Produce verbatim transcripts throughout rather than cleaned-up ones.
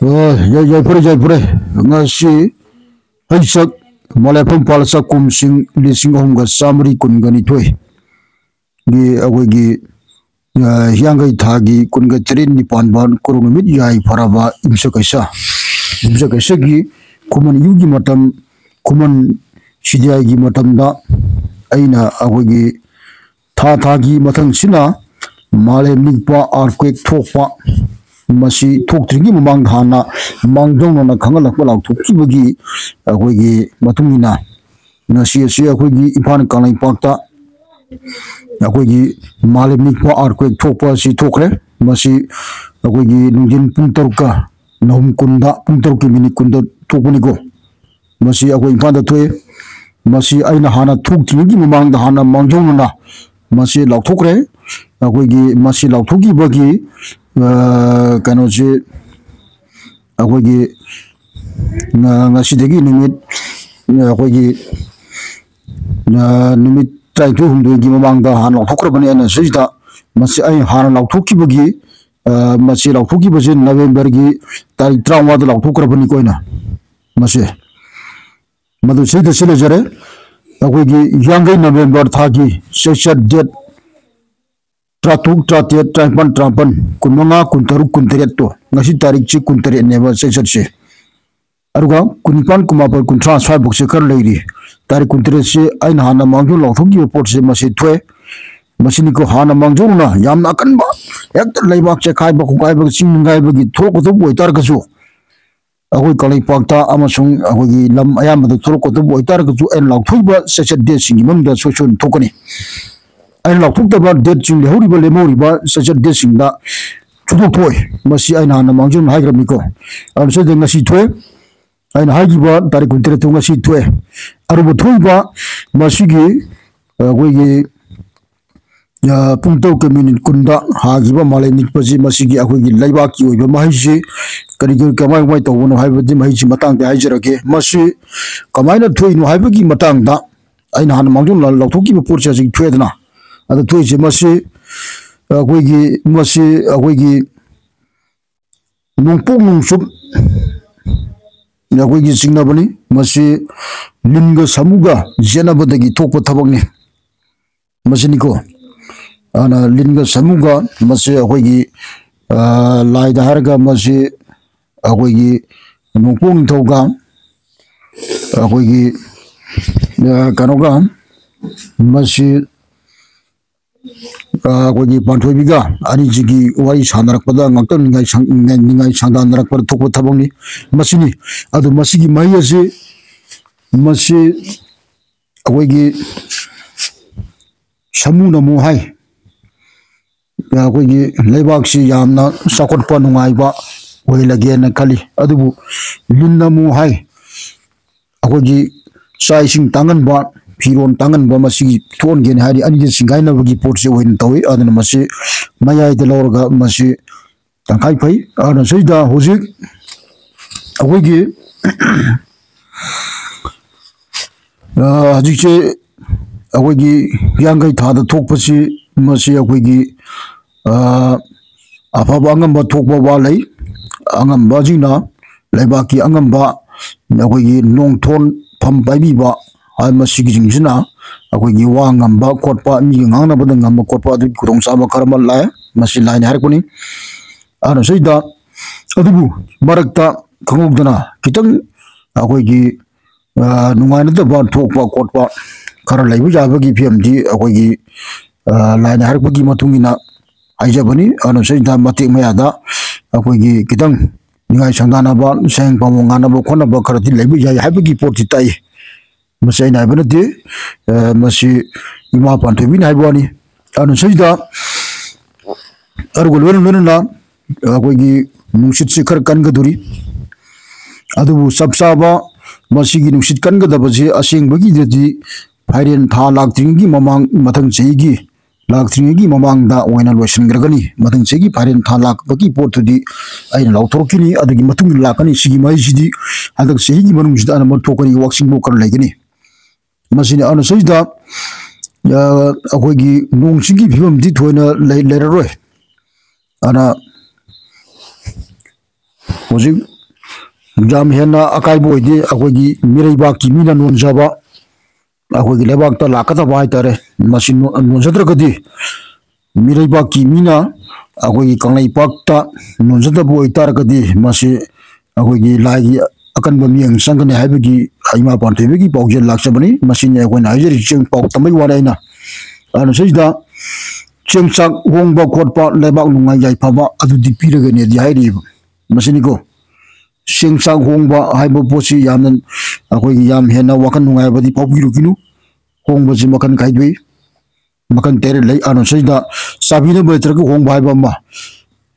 ꯑ, ꯌꯥꯏ-, ꯌꯥꯏꯐꯔꯦ, ꯌꯥꯏꯐꯔꯦ꯫ ꯉꯁꯤ ꯍꯩꯁꯛ ꯃꯂꯦꯐꯝ ꯄꯥꯜꯂ ꯆꯥꯛꯈꯨꯝꯁꯤꯡ ꯂꯤꯁꯤꯡ ꯑꯍꯨꯝꯒ ꯆꯥꯃꯔꯤ ꯀꯨꯟꯒ ꯅꯤꯊꯣꯏꯒꯤ ꯑꯩꯈꯣꯏꯒꯤ, ꯑ, ꯍꯤꯌꯥꯡꯒꯩ ꯊꯥꯒꯤ ꯀꯨꯟꯒ ꯇꯔꯦꯠꯅꯤ ꯄꯥꯟꯕ ꯀꯣꯔꯧ ꯅꯨꯃꯤꯠ ꯌꯥꯏꯐꯔꯕ ꯌꯨꯝꯁꯀꯩꯁ, ꯌꯨꯝꯁꯀꯩꯁꯒꯤ ꯈꯨꯃꯟ ꯏꯌꯨꯒꯤ ꯃꯇꯝ, ꯈꯨꯃꯟ ꯁꯤꯗꯤꯌꯥꯏꯒꯤ ꯃꯇꯝꯗ ꯑꯩꯅ ꯑꯩꯈꯣꯏꯒꯤ ꯊꯥ ꯊꯥꯒꯤ ꯃꯊꯪꯁꯤꯅ ꯃꯥꯂꯦꯝ ꯅꯤꯛꯄ, earthquake ꯊꯣꯛꯄ, ꯃꯁꯤ ꯊꯣꯛꯇ꯭ꯔꯤꯉꯩ ꯃꯃꯥꯡꯗ ꯍꯥꯟꯅ ꯃꯥꯡꯖꯧꯅꯅ ꯈꯪꯍꯜꯂꯛꯄ ꯂꯥꯎꯊꯣꯛꯈꯤꯕꯒꯤ ꯑꯩꯈꯣꯏꯒꯤ ꯃꯇꯨꯡ ꯏꯟꯅ ꯉꯁꯤ ꯑꯁꯤ ꯑꯩꯈꯣꯏꯒꯤ ꯏꯝꯐꯥꯜ ꯀꯪꯂꯩꯄꯥꯛꯇ ꯑꯩꯈꯣꯏꯒꯤ ꯃꯥꯂꯦꯝ ꯅꯤꯛꯄ, earthquake ꯊꯣꯛꯄ ꯑꯁꯤ ꯊꯣꯛꯈ꯭ꯔꯦ꯫ ꯃꯁꯤ ꯑꯩꯈꯣꯏꯒꯤ ꯅꯨꯡꯊꯤꯟ ꯄꯨꯡ ꯇꯔꯨꯛꯀ ꯅꯍꯨꯝ ꯀꯨꯟꯗ, ꯄꯨꯡ ꯇꯔꯨꯛꯀꯤ ꯃꯤꯅꯤꯠ ꯀꯨꯟꯗ ꯊꯣꯛꯄꯅꯤꯀꯣ꯫ ꯃꯁꯤ ꯑꯩꯈꯣꯏ ꯏꯝꯐꯥꯜꯗ ꯊꯣꯛꯑꯦ꯫ ꯃꯁꯤ ꯑꯩꯅ ꯍꯥꯟꯅ ꯊꯣꯛꯇ꯭ꯔꯤꯉꯩꯒꯤ ꯃꯃꯥꯡꯗ ꯍꯥꯟꯅ ꯃꯥꯡꯖꯧꯅꯅ ꯃꯁꯤ ꯂꯥꯎꯊꯣꯛꯈ꯭ꯔꯦ꯫ ꯑꯩꯈꯣꯏꯒꯤ ꯃꯁꯤ ꯂꯥꯎꯊꯣꯛꯈꯤꯕꯒꯤ, ꯑ, ꯀꯩꯅꯣꯁꯤ ꯑꯩꯈꯣꯏꯒꯤ, ꯑ, ꯉꯁꯤꯗꯒꯤ ꯅꯨꯃꯤꯠ, ꯑ, ꯑꯩꯈꯣꯏꯒꯤ, ꯑ, ꯅꯨꯃꯤꯠ ꯇꯔꯥꯅꯤꯊꯣꯏ ꯍꯨꯝꯗꯣꯏꯒꯤ ꯃꯃꯥꯡꯗ ꯍꯥꯟꯅ ꯂꯥꯎꯊꯣꯛꯈ꯭ꯔꯕꯅꯤ꯫ ꯑꯩꯅ ꯁꯤꯗ ꯃꯁꯤ ꯑꯩ ꯍꯥꯟꯅ ꯂꯥꯎꯊꯣꯛꯈꯤꯕꯒꯤ, ꯑ, ꯃꯁꯤ ꯂꯥꯎꯊꯣꯛꯈꯤꯕꯁꯤ ꯅꯕꯦꯝꯕꯔꯒꯤ ꯇꯥꯔꯤꯛ ꯇꯔꯥꯃꯉꯥꯗ ꯂꯥꯎꯊꯣꯛꯈ꯭ꯔꯕꯅꯤꯀꯣ ꯑꯩꯅ ꯃꯁꯤ꯫ ꯃꯗꯨ ꯁꯤꯗ ꯁꯤ ꯂꯩꯖꯔꯦ꯫ ꯑꯩꯈꯣꯏꯒꯤ ꯍꯤꯌꯥꯡꯒꯩ ꯅꯕꯦꯝꯕꯔ ꯊꯥꯒꯤ ꯆꯩꯆꯠ date ꯇꯔꯥꯇꯔꯨꯛ, ꯇꯔꯥꯇꯔꯦꯠ, ꯇꯔꯥꯅꯤꯄꯥꯟ, ꯇꯔꯥꯃꯥꯄꯟ, ꯀꯨꯟꯃꯉꯥ, ꯀꯨꯟꯇꯔꯨꯛ, ꯀꯨꯟꯇꯔꯦꯠꯇꯣ, ꯉꯁꯤ ꯇꯥꯔꯤꯛꯁꯤ ꯀꯨꯟꯇꯔꯦꯠꯅꯦꯕ ꯆꯩꯆꯠꯁꯦ꯫ ꯑꯗꯨꯒ ꯀꯨꯟꯅꯤꯄꯥꯟ, ꯀꯨꯟꯃꯥꯄꯟ, ꯀꯨꯟꯊ꯭ꯔꯥ ꯁ꯭ꯋꯥꯏꯐꯥꯎꯁꯦ ꯈꯔ ꯂꯩꯔꯤ꯫ ꯇꯥꯔꯤꯛ ꯀꯨꯟꯇꯔꯦꯠꯁꯤ ꯑꯩꯅ ꯍꯥꯟꯅ ꯃꯥꯡꯖꯧ ꯂꯥꯎꯊꯣꯛꯈꯤꯕ ꯄꯣꯠꯁꯦ ꯃꯁꯤ ꯊꯣꯛꯑꯦ꯫ ꯃꯁꯤꯅꯤꯀꯣ ꯍꯥꯟꯅ ꯃꯥꯡꯖꯧꯅꯅ ꯌꯥꯝꯅ ꯑꯀꯟꯕ, ꯍꯦꯛꯇ ꯂꯩꯕꯥꯛ ꯆꯦꯛꯈꯥꯏꯕ ꯈꯣꯠꯀꯥꯏꯕꯒ ꯆꯤꯡ ꯅꯤꯡꯒꯥꯏꯕꯒꯤ ꯊꯣꯛꯂꯛꯀꯗꯕ ꯑꯣꯏꯇꯥꯔꯒꯁꯨ, ꯑꯩꯈꯣꯏ ꯀꯪꯂꯩꯄꯥꯛꯇ ꯑꯃꯁꯨꯡ ꯑꯩꯈꯣꯏꯒꯤ ꯂꯝ ꯑꯌꯥꯝꯕꯗ ꯊꯣꯛꯂꯛꯀꯗꯕ ꯑꯣꯏꯇꯥꯔꯒꯁꯨ, ꯑꯩꯅ ꯂꯥꯎꯊꯣꯛꯏꯕ ꯆꯩꯆꯠ dateꯁꯤꯡꯒꯤ ꯃꯅꯨꯡꯗ ꯁꯣꯏ ꯁꯣꯏꯗꯅ ꯊꯣꯛꯀꯅꯤ꯫ ꯑꯩꯅ ꯂꯥꯎꯊꯣꯛꯇꯕ dateꯁꯤꯡ, ꯂꯩꯍꯧꯔꯤꯕ, ꯂꯦꯝꯍꯧꯔꯤꯕ ꯆꯩꯆꯠ dateꯁꯤꯡꯗ ꯁꯨꯡꯊꯣꯛ ꯊꯣꯛꯑꯣꯏ꯫ ꯃꯁꯤ ꯑꯩꯅ ꯍꯥꯟꯅ ꯃꯥꯡꯖꯧꯅ ꯍꯥꯏꯈ꯭ꯔꯕꯅꯤꯀꯣ꯫ ꯑꯗꯨꯅ ꯁꯤꯗ ꯉꯁꯤ ꯊꯣꯛꯑꯦ꯫ ꯑꯩꯅ ꯍꯥꯏꯈꯤꯕ ꯇꯥꯔꯤꯛ ꯀꯨꯟꯇꯔꯦꯠꯇꯨ ꯉꯁꯤ ꯊꯣꯛꯑꯦ꯫ ꯑꯔꯨꯕ ꯊꯣꯛꯏꯕ ꯃꯁꯤꯒꯤ, ꯑꯩꯈꯣꯏꯒꯤ, ꯑ, ꯄꯨꯡ ꯇꯔꯨꯛꯀ ꯃꯤꯅꯤꯠ ꯀꯨꯟꯗ ꯍꯥꯈꯤꯕ ꯃꯥꯂꯦꯝ ꯅꯤꯛꯄꯁꯤ ꯃꯁꯤꯒꯤ ꯑꯩꯈꯣꯏꯒꯤ ꯂꯩꯕꯥꯛꯀꯤ ꯑꯣꯏꯕ ꯃꯍꯩꯁꯤ ꯀꯔꯤ ꯀꯔꯤ, ꯀꯃꯥꯏ ꯀꯃꯥꯏ ꯇꯧꯕꯅꯣ ꯍꯥꯏꯕꯗꯤ ꯃꯍꯩꯁꯤ ꯃꯇꯥꯡꯗ ꯍꯥꯏꯖꯔꯛꯀꯦ꯫ ꯃꯁꯤ ꯀꯃꯥꯏꯅ ꯊꯣꯛꯏꯅꯣ ꯍꯥꯏꯕꯒꯤ ꯃꯇꯥꯡꯗ ꯑꯩꯅ ꯍꯥꯟꯅ ꯃꯥꯡꯖꯧꯅꯅ ꯂꯥꯎꯊꯣꯛꯈꯤꯕ ꯄꯣꯠꯁꯦ ꯍꯧꯖꯤꯛ ꯊꯣꯛꯑꯦꯗꯅ꯫ ꯑꯗ ꯊꯣꯛꯏꯁꯦ ꯃꯁꯤ ꯑꯩꯈꯣꯏꯒꯤ, ꯃꯁꯤ ꯑꯩꯈꯣꯏꯒꯤ ꯅꯣꯡꯄꯣꯛ ꯅꯣꯡꯆꯨꯞ ꯑꯩꯈꯣꯏꯒꯤ ꯆꯤꯡꯅꯕꯅꯤ꯫ ꯃꯁꯤ ꯂꯤꯟꯒ ꯁꯥꯃꯨꯒ ꯌꯦꯠꯅꯕꯗꯒꯤ ꯊꯣꯛꯄ ꯊꯕꯛꯅꯤ꯫ ꯃꯁꯤꯅꯤꯀꯣ꯫ ꯑꯗꯨꯅ ꯂꯤꯟꯒ ꯁꯥꯃꯨꯒ ꯃꯁꯤ ꯑꯩꯈꯣꯏꯒꯤ, ꯑ, ꯂꯥꯏꯗ ꯍꯥꯏꯔꯒ ꯃꯁꯤ ꯑꯩꯈꯣꯏꯒꯤ ꯅꯣꯡꯄꯣꯛ ꯅꯤꯡꯊꯧꯒ ꯑꯩꯈꯣꯏꯒꯤ, ꯑ, ꯀꯩꯅꯣꯒ ꯃꯁꯤ, ꯑ, ꯑꯩꯈꯣꯏꯒꯤ ꯄꯥꯟꯊꯣꯏꯕꯤꯒ ꯑꯅꯤꯁꯤꯒꯤ ꯋꯥꯔꯤ ꯁꯥꯟꯅꯔꯛꯄꯗ ꯉꯥꯛꯇꯪ ꯅꯤꯡꯉꯥꯏ ꯁꯪ-, ꯅꯤꯡꯉꯥꯏ ꯁꯪꯗꯥꯟꯅꯔꯛꯄꯗ ꯊꯣꯛꯄ ꯊꯕꯛꯅꯤ꯫ ꯃꯁꯤꯅꯤ꯫ ꯑꯗꯨ ꯃꯁꯤꯒꯤ ꯃꯍꯩ ꯑꯁꯤ ꯃꯁꯤ ꯑꯩꯈꯣꯏꯒꯤ ꯁꯥꯃꯨꯅ ꯑꯃꯨꯛ ꯍꯥꯏ, ꯑꯩꯈꯣꯏꯒꯤ ꯂꯩꯕꯥꯛꯁꯤ ꯌꯥꯝꯅ ꯆꯥꯎꯈꯠꯄ ꯅꯨꯡꯉꯥꯏꯕ ꯑꯣꯏꯍꯜꯂꯒꯦꯅ ꯈꯜꯂꯤ꯫ ꯑꯗꯨꯕꯨ ꯂꯤꯟꯅ ꯑꯃꯨꯛ ꯍꯥꯏ, ꯑꯩꯈꯣꯏꯒꯤ ꯆꯥꯛ ꯏꯁꯤꯡ ꯇꯥꯡꯍꯟꯕ, ꯐꯤꯔꯣꯜ ꯇꯥꯡꯍꯟꯕ, ꯃꯁꯤꯒꯤ ꯊꯣꯛꯍꯟꯒꯦꯅ ꯍꯥꯏꯔꯗꯤ ꯑꯅꯤꯁꯤ ꯁꯤꯡꯒꯥꯏꯅꯕꯒꯤ ꯄꯣꯠꯁꯤ ꯑꯣꯏꯅ ꯇꯧꯏ꯫ ꯑꯗꯨꯅ ꯃꯁꯤ ꯃꯌꯥꯏꯗ ꯂꯧꯔꯒ ꯃꯁꯤ ꯇꯪꯈꯥꯏ ꯐꯩ꯫ ꯑꯗꯨꯅ ꯁꯤꯗ ꯍꯧꯖꯤꯛ ꯑꯩꯈꯣꯏꯒꯤ, ꯑ, ꯍꯧꯖꯤꯛꯁꯦ ꯑꯩꯈꯣꯏꯒꯤ ꯍꯤꯌꯥꯡꯒꯩ ꯊꯥꯗ ꯊꯣꯛꯄꯁꯤ, ꯃꯁꯤ ꯑꯩꯈꯣꯏꯒꯤ, ꯑ, ꯑꯐꯕ ꯑꯉꯝꯕ ꯊꯣꯛꯄ ꯋꯥ ꯂꯩ꯫ ꯑꯉꯝꯕꯁꯤꯡꯅ ꯂꯩꯕꯥꯛꯀꯤ ꯑꯉꯝꯕ ꯑꯩꯈꯣꯏꯒꯤ ꯅꯣꯡꯊꯣꯟ ꯐꯝ ꯄꯥꯏꯕꯤꯕ ꯍꯥꯏ, ꯃꯁꯤꯒꯤꯁꯤꯡꯁꯤꯅ ꯑꯩꯈꯣꯏꯒꯤ ꯋꯥ ꯉꯝꯕ ꯈꯣꯠꯄ, ꯃꯤꯒ ꯉꯥꯡꯅꯕꯗ ꯉꯝꯕ ꯈꯣꯠꯄ ꯑꯗꯨꯒꯤ ꯈꯨꯗꯣꯡꯆꯥꯕ ꯈꯔ ꯑꯃ ꯂꯥꯛꯑꯦ꯫ ꯃꯁꯤ ꯂꯥꯏꯅ ꯍꯥꯏꯔꯛꯄꯅꯤ꯫ ꯑꯗꯨꯅ ꯁꯤꯗ ꯑꯗꯨꯕꯨ ꯃꯔꯛꯇ ꯈꯪꯍꯧꯗꯅ ꯈꯤꯇꯪ ꯑꯩꯈꯣꯏꯒꯤ, ꯑ, ꯅꯨꯡꯉꯥꯏꯅꯗꯕ ꯊꯣꯛꯄ ꯈꯣꯠꯄ ꯈꯔ ꯂꯩꯕ ꯌꯥꯕꯒꯤ ꯐꯤꯕꯝꯗꯤ ꯑꯩꯈꯣꯏꯒꯤ, ꯑ, ꯂꯥꯏꯅ ꯍꯥꯏꯔꯛꯄꯒꯤ ꯃꯇꯨꯡ ꯏꯟꯅ ꯍꯥꯏꯖꯕꯅꯤ꯫ ꯑꯗꯨꯅ ꯁꯤꯗ ꯃꯇꯦꯛ ꯃꯌꯥꯗ ꯑꯩꯈꯣꯏꯒꯤ ꯈꯤꯇꯪ ꯅꯤꯡꯉꯥꯏ ꯁꯪꯗꯥꯅꯕ, ꯁꯌꯦꯡ ꯄꯥꯝꯕꯣꯝ ꯉꯥꯅꯕ ꯈꯣꯠꯅꯕ ꯈꯔꯗꯤ ꯂꯩꯕ ꯌꯥꯏ ꯍꯥꯏꯕꯒꯤ ꯄꯣꯠꯇꯤ ꯇꯥꯛꯏ꯫ ꯃꯁꯤ ꯑꯩꯅ ꯍꯥꯏꯕ ꯅꯠꯇꯦ, ꯑ, ꯃꯁꯤ ꯏꯃꯥ ꯄꯥꯟꯊꯣꯏꯕꯤꯅ ꯍꯥꯏꯕ ꯋꯥꯅꯤ꯫ ꯑꯗꯨꯅ ꯁꯤꯗ ꯑꯗꯨꯒ ꯂꯣꯏꯅ ꯂꯣꯏꯅꯅ ꯑꯩꯈꯣꯏꯒꯤ ꯅꯨꯡꯁꯤꯠꯁꯤ ꯈꯔ ꯀꯟꯒꯗꯣꯔꯤ꯫ ꯑꯗꯨꯕꯨ ꯆꯞ ꯆꯥꯕ ꯃꯁꯤꯒꯤ ꯅꯨꯡꯁꯤꯠ ꯀꯟꯒꯗꯕꯁꯤ ꯑꯁꯦꯡꯕꯒꯤꯗꯗꯤ ꯐꯥꯏꯔꯦꯟ ꯊꯥ ꯂꯥꯛꯇ꯭ꯔꯤꯉꯩꯒꯤ ꯃꯃꯥꯡ, ꯃꯊꯪ ꯆꯍꯤꯒꯤ ꯂꯥꯛꯇ꯭ꯔꯤꯉꯩꯒꯤ ꯃꯃꯥꯡꯗ ꯑꯣꯏꯅ ꯂꯣꯏꯁꯤꯟꯈ꯭ꯔꯒꯅꯤ꯫ ꯃꯊꯪ ꯆꯍꯤꯒꯤ ꯐꯥꯏꯔꯦꯟ ꯊꯥ ꯂꯥꯛꯄꯒꯤ ꯄꯣꯠꯇꯨꯗꯤ ꯑꯩꯅ ꯂꯥꯎꯊꯣꯔꯛꯈꯤꯅꯤ꯫ ꯑꯗꯨꯒꯤ ꯃꯇꯨꯡꯗ ꯂꯥꯛꯀꯅꯤ꯫ ꯁꯤꯒꯤ ꯃꯍꯩꯁꯤꯗꯤ ꯍꯟꯗꯛ ꯆꯍꯤꯒꯤ ꯃꯅꯨꯡꯁꯤꯗ ꯑꯅꯝꯕ ꯊꯣꯛꯀꯅꯤ, ꯋꯥꯛꯆꯤꯡꯕꯨ ꯈꯔ ꯂꯩꯒꯅꯤ꯫ ꯃꯁꯤꯅꯤ꯫ ꯑꯗꯨꯅ ꯁꯤꯗ, ꯑ, ꯑꯩꯈꯣꯏꯒꯤ ꯅꯣꯡ ꯆꯤꯡꯒꯤ ꯐꯤꯕꯝꯗꯤ ꯊꯣꯏꯅ ꯂꯩ-, ꯂꯩꯔꯔꯣꯏ꯫ ꯑꯗꯨꯅ ꯍꯧꯖꯤꯛ ꯌꯥꯝ ꯍꯦꯟꯅ ꯑꯀꯥꯏꯕ ꯑꯣꯏꯗꯦ꯫ ꯑꯩꯈꯣꯏꯒꯤ ꯃꯤꯔꯩꯕꯥꯛꯀꯤ ꯃꯤꯅ ꯅꯣꯟꯖꯕ, ꯑꯩꯈꯣꯏꯒꯤ ꯂꯩꯕꯥꯛꯇ ꯂꯥꯛꯀꯗꯕ ꯍꯥꯏꯇꯥꯔꯦ, ꯃꯁꯤ ꯅꯣ-, ꯅꯣꯟꯖꯗ꯭ꯔꯒꯗꯤ, ꯃꯤꯔꯩꯕꯥꯛꯀꯤ ꯃꯤꯅ ꯑꯩꯈꯣꯏꯒꯤ ꯀꯪꯂꯩꯄꯥꯛꯇ ꯅꯣꯟꯖꯗꯕ ꯑꯣꯏꯇꯥꯔꯒꯗꯤ, ꯃꯁꯤ ꯑꯩꯈꯣꯏꯒꯤ ꯂꯥꯏꯒꯤ ꯑꯀꯟꯕ ꯃꯤꯠꯌꯦꯡ ꯆꯪꯒꯅꯤ ꯍꯥꯏꯕꯒꯤ ꯏꯃꯥ ꯄꯥꯟꯊꯣꯏꯕꯤꯒꯤ ꯄꯥꯎꯖꯦꯜ ꯂꯥꯛꯆꯕꯅꯤ꯫ ꯃꯁꯤꯅꯤ ꯑꯩꯈꯣꯏꯅ ꯍꯥꯏꯖꯔꯤꯁꯦ, ꯄꯥꯎ ꯇꯝꯕꯒꯤ ꯋꯥꯅꯤ꯫ ꯑꯩꯅ, ꯑꯗꯨꯅ ꯁꯤꯗ ꯆꯦꯡ ꯆꯥꯛ ꯍꯣꯡꯕ ꯈꯣꯠꯄ, ꯂꯩꯕꯥꯛ ꯅꯨꯡꯉꯥꯏ ꯌꯥꯏꯐꯕ ꯑꯗꯨꯗꯤ ꯄꯤꯔꯒꯅꯦꯗꯤ ꯍꯥꯏꯔꯤꯕ꯫ ꯃꯁꯤꯅꯤꯀꯣ, ꯆꯦꯡ ꯆꯥꯛ ꯍꯣꯡꯕ ꯍꯥꯏꯕ ꯄꯣꯠꯁꯤ ꯌꯥꯝꯅ, ꯑꯩꯈꯣꯏꯒꯤ ꯌꯥꯝ ꯍꯦꯟꯅ ꯋꯥꯈꯜ ꯅꯨꯡꯉꯥꯏꯕꯗꯤ ꯐꯥꯎꯕꯤꯔꯨꯈꯤꯅꯨ꯫ ꯍꯣꯡꯕꯁꯤ ꯃꯈꯜ ꯈꯥꯏꯗꯣꯛꯏ, ꯃꯈꯜ ꯇꯔꯦꯠ ꯂꯩ꯫ ꯑꯗꯨꯅ ꯁꯤꯗ ꯆꯥꯕꯤꯅꯕ ꯂꯩꯇ꯭ꯔꯒ ꯍꯣꯡꯕ ꯍꯥꯏꯕ ꯑꯃ,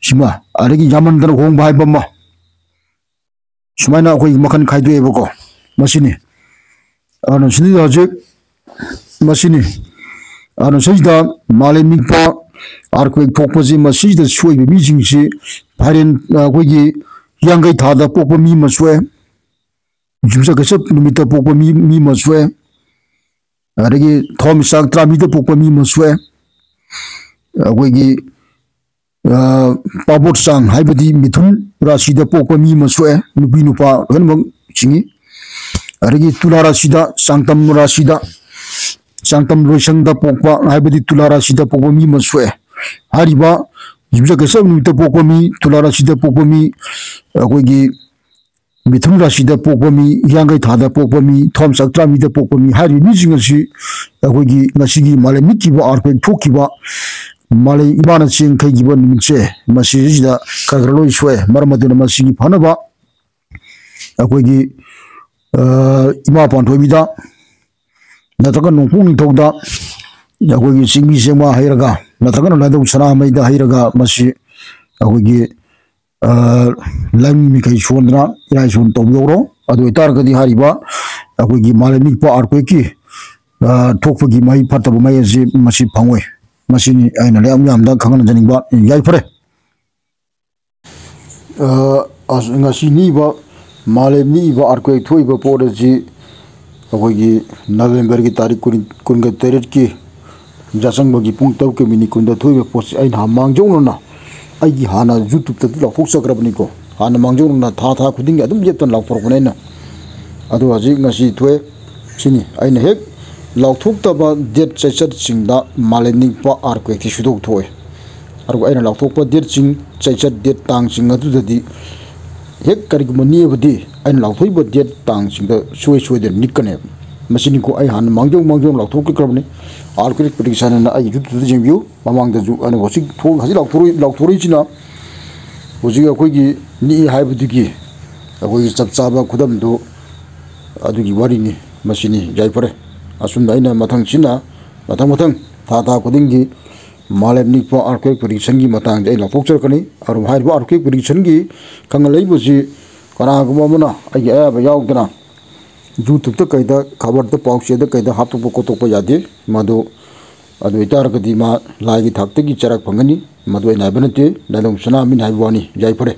ꯁꯤꯃ, ꯑꯗꯒꯤ ꯌꯥꯝꯃꯟꯗꯅ ꯍꯣꯡꯕ ꯍꯥꯏꯕ ꯑꯃ, ꯁꯨꯃꯥꯏꯅ ꯑꯩꯈꯣꯏ ꯃꯈꯜ ꯈꯥꯏꯗꯣꯛꯑꯦꯕꯀꯣ꯫ ꯃꯁꯤꯅꯤ꯫ ꯑꯗꯨꯅ ꯁꯤꯗ ꯍꯧꯖꯤꯛ ꯃꯁꯤꯅꯤ꯫ ꯑꯗꯨꯅ ꯁꯤꯗ ꯃꯥꯂꯦꯝ ꯅꯤꯛꯄ earthquake ꯊꯣꯛꯄꯁꯤ, ꯃꯁꯤꯗ ꯁꯣꯏꯕ ꯃꯤꯁꯤꯡꯁꯤ ꯐꯥꯏꯔꯦꯟ, ꯑꯩꯈꯣꯏꯒꯤ ꯍꯤꯌꯥꯡꯒꯩ ꯊꯥꯗ ꯄꯣꯛꯄ ꯃꯤ ꯑꯃ ꯁꯣꯛꯑꯦ, ꯌꯨꯝꯁꯀꯩꯁ ꯅꯨꯃꯤꯠꯇ ꯄꯣꯛꯄ ꯃꯤ, ꯃꯤ ꯑꯃ ꯁꯣꯛꯑꯦ, ꯑꯗꯒꯤ ꯊꯋꯥꯟꯃꯤꯆꯥꯛ ꯇꯔꯥꯃꯔꯤꯗ ꯄꯣꯛꯄ ꯃꯤ ꯑꯃ ꯁꯣꯛꯑꯦ, ꯑꯩꯈꯣꯏꯒꯤ, ꯑ, ꯄꯥꯕꯣꯠ ꯆꯥꯡ ꯍꯥꯏꯕꯗꯤ ꯃꯤꯊꯨꯟ ꯔꯥꯁꯤꯗ ꯄꯣꯛꯄ ꯃꯤ ꯑꯃ ꯁꯣꯛꯑꯦ, ꯅꯨꯄꯤ ꯅꯨꯄꯥ ꯂꯣꯏꯅꯃꯛ ꯆꯤꯡꯏ꯫ ꯑꯗꯒꯤ ꯇꯨꯂꯥ ꯔꯥꯁꯤꯗ, ꯆꯥꯡꯇꯝ ꯔꯥꯁꯤꯗ, ꯆꯥꯡꯇꯝ ꯂꯣꯏꯁꯪꯗ ꯄꯣꯛꯄ ꯍꯥꯏꯕꯗꯤ ꯇꯨꯂꯥ ꯔꯥꯁꯤꯗ ꯄꯣꯛꯄ ꯃꯤ ꯑꯃ ꯁꯣꯛꯑꯦ꯫ ꯍꯥꯏꯔꯤꯕ ꯌꯨꯝꯁꯀꯩꯁ ꯅꯨꯃꯤꯠꯇ ꯄꯣꯛꯄ ꯃꯤ, ꯇꯨꯂꯥ ꯔꯥꯁꯤꯗ ꯄꯣꯛꯄ ꯃꯤ, ꯑꯩꯈꯣꯏꯒꯤ ꯃꯤꯊꯨꯟ ꯔꯥꯁꯤꯗ ꯄꯣꯛꯄ ꯃꯤ, ꯍꯤꯌꯥꯡꯒꯩ ꯊꯥꯗ ꯄꯣꯛꯄ ꯃꯤ, ꯊꯋꯥꯟꯃꯤꯆꯥꯛ ꯇꯔꯥꯃꯔꯤꯗ ꯄꯣꯛꯄ ꯃꯤ ꯍꯥꯏꯔꯤꯕ ꯃꯤꯁꯤꯡ ꯑꯁꯤ ꯑꯩꯈꯣꯏꯒꯤ ꯉꯁꯤꯒꯤ ꯃꯥꯂꯦꯝ ꯅꯤꯛꯈꯤꯕ earthquake ꯊꯣꯛꯈꯤꯕ ꯃꯥꯂꯦꯝ ꯏꯃꯥꯅ ꯆꯦꯡ ꯈꯩꯈꯤꯕ ꯅꯨꯃꯤꯠꯁꯦ, ꯃꯁꯤꯁꯤꯗ ꯈꯔ ꯈꯔ ꯂꯣꯏ ꯁꯣꯛꯑꯦ꯫ ꯃꯔꯝ ꯑꯗꯨꯅ ꯃꯁꯤꯒꯤ ꯐꯅꯕ ꯑꯩꯈꯣꯏꯒꯤ, ꯑ, ꯏꯃꯥ ꯄꯥꯟꯊꯣꯏꯕꯤꯗ ꯅꯠꯇ꯭ꯔꯒ ꯅꯣꯡꯄꯣꯛ ꯅꯤꯡꯊꯧꯗ ꯑꯩꯈꯣꯏꯒꯤ ꯆꯤꯡꯃꯤ ꯆꯦꯡꯃꯥ ꯍꯩꯔꯒ, ꯅꯠꯇ꯭ꯔꯒꯅ ꯂꯥꯏꯙꯧ ꯁꯅꯥꯃꯍꯤꯗ ꯍꯩꯔꯒ, ꯃꯁꯤ ꯑꯩꯈꯣꯏꯒꯤ, ꯑ, ꯂꯥꯏꯃꯤ ꯃꯤꯈꯩ ꯁꯣꯟꯗꯅ ꯏꯔꯥꯏ ꯁꯣꯟ ꯇꯧꯕꯤꯍꯧꯔꯣ꯫ ꯑꯗꯨ ꯑꯣꯏꯇꯥꯔꯒꯗꯤ ꯍꯥꯏꯔꯤꯕ ꯑꯩꯈꯣꯏꯒꯤ ꯃꯥꯂꯦꯝ ꯅꯤꯛꯄ earthquakeꯀꯤ, ꯑ, ꯊꯣꯛꯄꯒꯤ ꯃꯍꯩ ꯐꯠꯇꯕ ꯃꯍꯩ ꯑꯁꯤ ꯃꯁꯤ ꯐꯪꯉꯣꯏ꯫ ꯃꯁꯤꯅꯤ ꯑꯩꯅ ꯂꯩꯕꯥꯛ ꯃꯤꯌꯥꯝꯗ ꯈꯪꯍꯟꯖꯅꯤꯡꯕ꯫ ꯌꯥꯏꯐꯔꯦ꯫ ꯑ, ꯑꯁ, ꯉꯁꯤ ꯅꯤꯛꯏꯕ, ꯃꯥꯂꯦꯝ ꯅꯤꯛꯏꯕ earthquake ꯊꯣꯛꯏꯕ ꯄꯣꯠ ꯑꯁꯤ ꯑꯩꯈꯣꯏꯒꯤ ꯅꯕꯦꯝꯕꯔꯒꯤ ꯇꯥꯔꯤꯛ ꯀꯨꯟ, ꯀꯨꯟꯒ ꯇꯔꯦꯠꯀꯤ ꯌꯥꯆꯪꯕꯒꯤ ꯄꯨꯡ ꯇꯔꯨꯛꯀ ꯃꯤꯅꯤꯠ ꯀꯨꯟꯗ ꯊꯣꯛꯏꯕ ꯄꯣꯠꯁꯤ ꯑꯩꯅ ꯃꯥꯡꯖꯧꯅꯅ ꯑꯩꯒꯤ ꯍꯥꯟꯅ YouTubeꯇꯗꯤ ꯂꯥꯎꯊꯣꯛꯆꯈ꯭ꯔꯕꯅꯤꯀꯣ꯫ ꯍꯥꯟꯅ ꯃꯥꯡꯖꯧꯅꯅ ꯊꯥ ꯊꯥ ꯈꯨꯗꯤꯡꯒꯤ ꯑꯗꯨꯝ ꯂꯦꯞꯇꯅ ꯂꯥꯎꯊꯣꯔꯛꯄꯅꯦ ꯑꯩꯅ꯫ ꯑꯗꯣ ꯍꯧꯖꯤꯛ ꯉꯁꯤ ꯊꯣꯛꯑꯦ꯫ ꯁꯤꯅꯤ ꯑꯩꯅ ꯍꯦꯛ ꯂꯥꯎꯊꯣꯛꯇꯕ ꯗꯦꯠ ꯆꯩꯆꯠꯁꯤꯡꯗ ꯃꯥꯂꯦꯝ ꯅꯤꯛꯄ ꯑꯥꯔꯀ꯭ꯋꯦꯛꯁꯤ ꯁꯨꯗꯣꯛ ꯊꯣꯛꯑꯦ꯫ ꯑꯗꯨꯒ ꯑꯩꯅ ꯂꯥꯎꯊꯣꯛꯄ ꯗꯦꯠꯁꯤꯡ, ꯆꯩꯆꯠ ꯗꯦꯠ ꯇꯥꯡꯁꯤꯡ ꯑꯗꯨꯗꯗꯤ ꯍꯦꯛ ꯀꯔꯤꯒꯨꯝꯕ ꯅꯤꯛꯑꯕꯗꯤ ꯑꯩꯅ ꯂꯥꯎꯊꯣꯛꯏꯕ ꯗꯦꯠ ꯇꯥꯡꯁꯤꯡꯗ ꯁꯨꯡꯁꯣꯏ ꯁꯣꯏꯗꯅ ꯅꯤꯛꯀꯅꯦꯕ꯫ ꯃꯁꯤꯅꯤꯀꯣ ꯑꯩ ꯍꯥꯟꯅ ꯃꯥꯡꯖꯧ ꯃꯥꯡꯖꯧ ꯂꯥꯎꯊꯣꯛꯈ꯭ꯔꯕꯅꯤ꯫ ꯑꯥꯔꯀ꯭ꯋꯦꯛ ꯄ꯭ꯔꯤꯗꯤꯛꯁꯟ ꯍꯥꯏꯅ ꯑꯩꯒꯤ ꯌꯨꯇ꯭ꯌꯨꯕꯇ ꯌꯦꯡꯕꯤꯌꯨ꯫ ꯃꯃꯥꯡꯗꯁꯨ ꯑꯩꯅ ꯍꯧꯖꯤꯛ ꯊꯣꯛ-, ꯍꯧꯖꯤꯛ ꯂꯥꯎꯊꯣꯔꯛꯏ-, ꯂꯥꯎꯊꯣꯔꯛꯏꯁꯤꯅ ꯍꯧꯖꯤꯛ ꯑꯩꯈꯣꯏꯒꯤ ꯅꯤꯛꯏ ꯍꯥꯏꯕꯗꯨꯒꯤ ꯑꯩꯈꯣꯏꯒꯤ ꯆꯞ ꯆꯥꯕ ꯈꯨꯗꯝꯗꯨ ꯑꯗꯨꯒꯤ ꯋꯥꯔꯤꯅꯤ꯫ ꯃꯁꯤꯅꯤ꯫ ꯌꯥꯏꯐꯔꯦ꯫ ꯑꯁꯨꯝꯅ ꯑꯩꯅ ꯃꯊꯪꯁꯤꯅ ꯃꯊꯪ ꯃꯊꯪ ꯊꯥ ꯊꯥ ꯈꯨꯗꯤꯡꯒꯤ ꯃꯥꯂꯦꯝ ꯅꯤꯛꯄ ꯑꯥꯔꯀ꯭ꯋꯦꯛ ꯄ꯭ꯔꯤꯗꯤꯛꯁꯟꯒꯤ ꯃꯇꯥꯡꯗ ꯑꯩ ꯂꯥꯎꯊꯣꯛꯆꯔꯛꯀꯅꯤ꯫ ꯑꯗꯨꯕꯨ ꯍꯥꯏꯔꯤꯕ ꯑꯥꯔꯀ꯭ꯋꯦꯛ ꯄ꯭ꯔꯤꯗꯤꯛꯁꯟꯒꯤ ꯈꯪꯍꯜꯂꯛꯏꯕꯁꯤ ꯀꯅꯥꯒꯨꯝꯕ ꯑꯃꯅ ꯑꯩꯒꯤ ꯑꯌꯥꯕ ꯌꯥꯎꯗꯅ ꯌꯨꯇ꯭ꯌꯨꯕꯇ ꯀꯩꯗ ꯈꯕꯔꯗ ꯄꯥꯎꯆꯦꯗ ꯀꯩꯗ ꯍꯥꯞꯇꯣꯛꯄ ꯈꯣꯠꯇꯣꯛꯄ ꯌꯥꯗꯦ꯫ ꯃꯗꯨ ꯑꯗꯨ ꯑꯣꯏꯇꯥꯔꯒꯗꯤ ꯃꯥ ꯂꯥꯏꯒꯤ ꯊꯥꯛꯇꯒꯤ ꯆꯔꯥꯛ ꯐꯪꯒꯅꯤ꯫ ꯃꯗꯨ ꯑꯩꯅ ꯍꯥꯏꯕ ꯅꯠꯇꯦ, ꯅꯥꯏꯂꯣꯡ ꯁꯅꯥꯃꯍꯤꯅ ꯍꯥꯏꯕ ꯋꯥꯅꯤ꯫ ꯌꯥꯏꯐꯔꯦ꯫